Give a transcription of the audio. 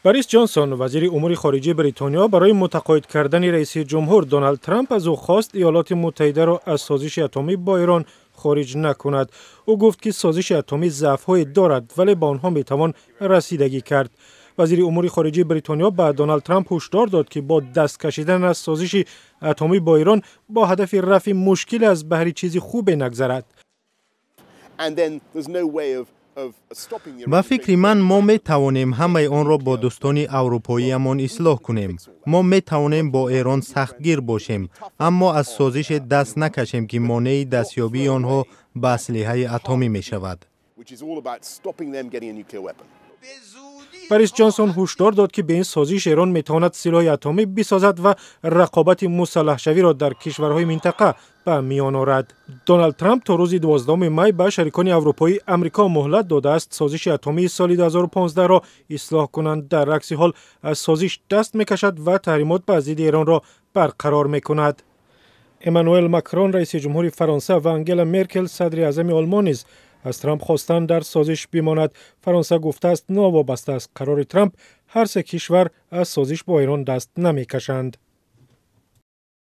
Борис Ҷонсон, вазири умури хориҷии Бритониё, барои мутақоид кардани раиси ҷумҳур Доналд Трамп аз ӯ хост Иёлоти Муттаҳидаро аз созиши атомӣ бо Эрон хориҷ накунад. Ӯ гуфт, ки созиши атомӣ заъфҳое дорад, вале ба онҳо метавон расидагӣ кард. Вазири умури хориҷии Бритониё ба Доналд Трамп ҳушдор дод, ки бо даст кашидан аз созиши атомӣ бо Эрон бо ҳадафи рафъи мушкил аз баҳри чизи хубе нагзарад. Ба фикри ман, мо метавонем ҳамаи онро бо дӯстони аврупоиямон ислоҳ кунем. Мо метавонем бо Эрон сахтгир бошем, аммо аз созише даст накашем, ки монеи дастёбии онҳо ба аслиҳаи атомӣ мешавад. Борис Ҷонсон ҳушдор дод, ки бе ин созиш Эрон метавонад силоҳи атомӣ бисозад ва рақобати мусаллаҳшавиро дар кишварҳои минтақа ба миён орад. Доналд Трамп то рӯзи 12 май ба шарикони аврупоии Амрико муҳлат додааст созиши атомии соли 2015-ро ислоҳ кунанд. Дар акси ҳол аз созиш даст мекашад ва таҳримот ба зидди Эронро барқарор мекунад. Эммануэл Макрон, раиси ҷумҳури Фаронса, ва Ангела Меркел, садри аъзами Олмон, низ аз Трамп хостанд дар созиш бимонад. Фаронса гуфтааст, новобаста аз қарори Трамп, ҳар се кишвар аз созиш бо Эрон даст намекашанд.